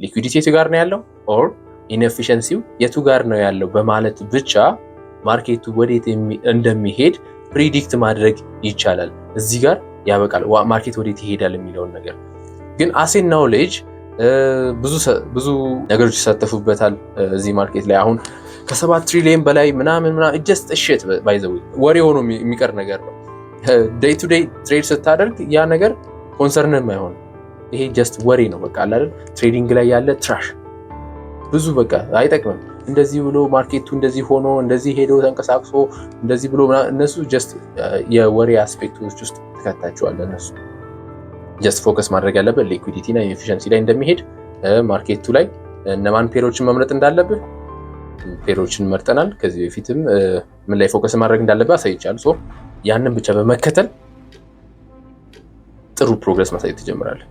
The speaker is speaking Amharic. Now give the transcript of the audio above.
Liquidity የቱ ጋር ነው ያለው or inefficiency ው የቱ ጋር ነው ያለው በማለት ብቻ market ኡ ወዴት እንደሚሄድ predict ማድረግ ይቻላል። እዚህ ጋር ያበቃል። Market ወዴት ይሄዳል የሚለውን ነገር ግን as a knowledge ብዙ ነገሮች ይሳተፉበታል እዚህ market ላይ። አሁን ከ7 ትሪሊየን በላይ ምናምን ምናምን just shit, by the way፣ ወሬ ሆኖ የሚቀር ነገር ነው። Day to day trade ስታደርግ ያ ነገር concern ም አይሆንም። ይሄ just ወሬ ነው። በቃ አለ አይደል፣ trading ላይ ያለ trash ብዙ በቃ አይጠቅምም። እንደዚህ ብሎ market ኡ እንደዚህ ሆኖ፣ እንደዚህ ሄዶ ተንቀሳቅሶ፣ እንደዚህ ብሎ፣ እነሱ just የወሬ aspect ኦች ውስጥ ትከታቸዋለህ። እነሱ just focus ማድረግ ያለበት liquidity እና inefficiency ላይ እንደሚሄድ፣ market ኡ ላይ እነማን pair ኦችን መምረጥ እንዳለብህ፣ pair ኦችን መርጠናል። ከዚህ በፊትም ምን ላይ focus ማድረግ እንዳለብህ አሳይቻለሁ። ያንን ብቻ በመከተል ጥሩ progress ማሳየት ትጀምራለህ።